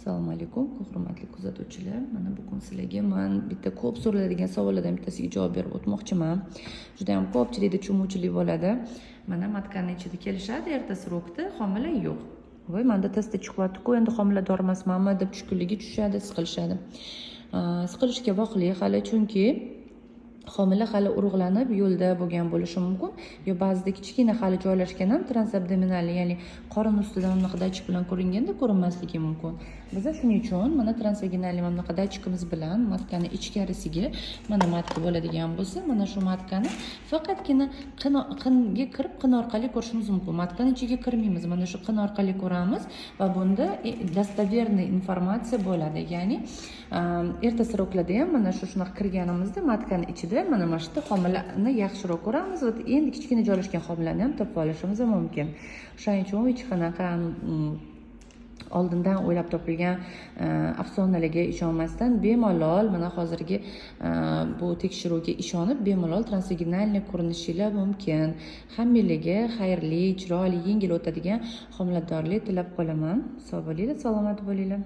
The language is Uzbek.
Assalomu alaykum, hurmatli kuzatuvchilar. Mana bugun sizlarga man bitta ko'p so'raladigan savollardan bittasiga javob berib o'tmoqchiman. Juda ham ko'pchilikda tushunmovchilik bo'ladi. Mana матка ni ichida kelishadi, erta срок da homila yo'q. "Voy, manda testda chiqyapti-ku, endi homilador emasmanmi?" deb tushkunlikka tushishadi, siqilishadi. Siqilishga vaqtli hali, chunki homila hali urug'lanib yo'lda bo'lgan bo'lishi mumkin yo ba'zida kichkina hali joylashgan ham трансабдоминальный, ya'ni qorin ustidan unaqa datchik bilan ko'ringanda ko'rinmasligi mumkin. Biza shuning uchun mana трансвагинальный, mana bunaqa datchikimiz bilan матка ni ichkarisiga, mana матка bo'ladigan bo'lsa, mana shu матка ni faqatgina qinga kirib, qin orqali ko'rishimiz mumkin. Матка ni ichiga kirmaymiz, mana shu qin orqali ko'ramiz va bunda достоверный informatsiya bo'ladi. Ya'ni erta срок larda ham mana shu shunaqa kirganimizda матка ni ichida mana shu yerda homilani yaxshiroq ko'ramiz va endi kichkina joylashgan homilani ham topib olishimiz mumkin. O'shaning uchun hech qanaqa oldindan o'ylab topilgan afsonalarga ishonmasdan, bemalol mana hozirgi bu tekshiruvga ishonib, bemalol трансвагинальный ko'rinishinglar mumkin. Hammanglarga xayrli, chiroyli, yengil o'tadigan homiladorlik tilab qolaman. Sog' bo'linglar, salomat bo'linglar.